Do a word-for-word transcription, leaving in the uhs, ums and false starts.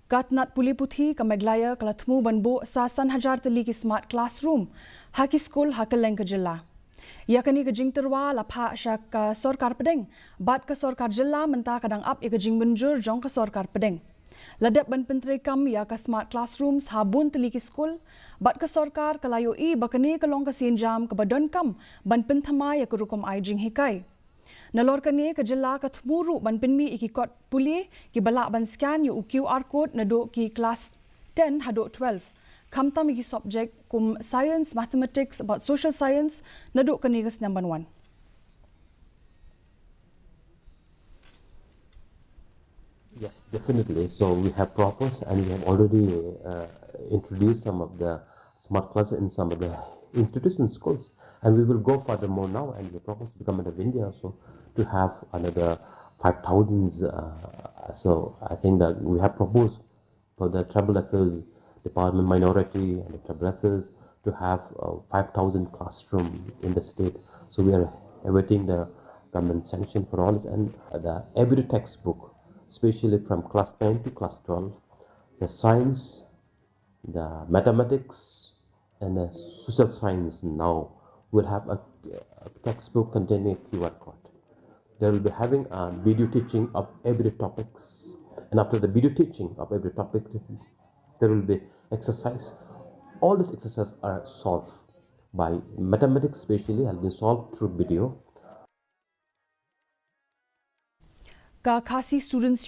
Ka tnat pule puthi ka Meghalaya ka la thmu ban buh sa san hajar tylli ki smart classroom ha ki skul ha kylleng ka jylla. Ïa kane ka jingtyrwa la phah sha ka sorkar pdeng bad ka sorkar jylla mynta ka dang ap ïa ka jingmynjur jong ka sorkar pdeng. La dep ban pyntreikam ïa ka smart classrooms ha bun tylli ki skul bad ka sorkar ka la ïohi ba kane ka long ka sienjam kaba donkam ban pynthymmai ïa ka rukom ai jinghikai. Nalor kane ka jylla ka thmu ruh ban pynmih ïa ki kot pule kiba lah ban scan ïa u QR code naduh ki klas ten haduh twelve, khamtam ïa ki subject kum science, mathematics bad social science naduh kane ka snem ban wan. Yes, definitely. So we have proposed and we have already uh, introduced some of the smart class in some of the institution schools. And we will go furthermore now and we propose to the government of India also to have another five thousand. Uh, so I think that we have proposed for the tribal affairs department, minority and the tribal affairs, to have uh, five thousand classroom in the state. So we are awaiting the government sanction for all this and the every textbook, especially from class ten to class twelve, the science, the mathematics, and the social science now will have a, a textbook containing a Q R code. They will be having a video teaching of every topics, and after the video teaching of every topic, there will be exercise. All these exercises are solved by mathematics, specially has been solved through video. Ka Khasi Students